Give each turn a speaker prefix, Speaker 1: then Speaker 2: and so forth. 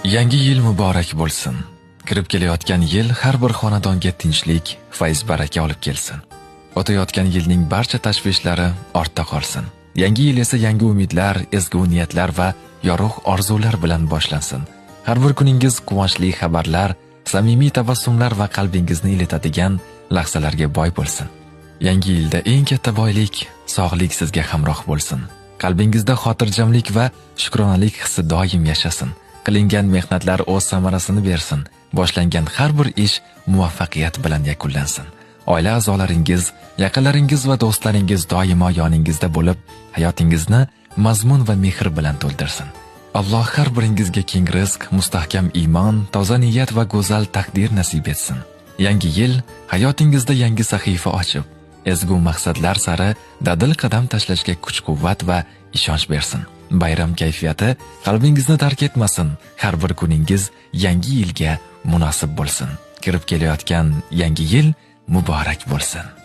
Speaker 1: Yangi yil muborak bo'lsin. Kirib kelayotgan yil har bir xonadonga tinchlik, fayz-baraka olib kelsin. O'tayotgan yilning barcha tashvishlari ortda qolsin. Yangi yil esa yangi umidlar, ezgu niyatlar va yorug' orzular bilan boshlansin. Har bir kuningiz quvonchli xabarlar, samimiy tabassumlar va qalbingizni ilitadigan lahzalarga boy bo'lsin. Yangi yilda eng katta boylik sog'lik sizga hamroh bo'lsin. Qalbingizda xotirjamlik va shukronalik hissi doim yashasin. Qilingan mehnatlar o'z samarasini bersin. Boshlangan har bir ish muvaffaqiyat bilan yakunlansin. Oila a'zolaringiz, yaqinlaringiz va do'stlaringiz doimo yoningizda bo'lib, hayotingizni mazmun va mehr bilan to'ldirsin. Alloh har biringizga keng rizq, mustahkam iymon, toza niyat va go'zal taqdir nasib etsin. Yangi yil hayotingizda yangi sahifa ochib, ezgu maqsadlar sari dadil qadam tashlashga kuch-quvvat va ishonch bersin. Bayram kayfiyati qalbingizni tark etmasin. Har bir kuningiz yangi yilga munosib bo'lsin. Kirib kelayotgan yangi yil muborak bo'lsin.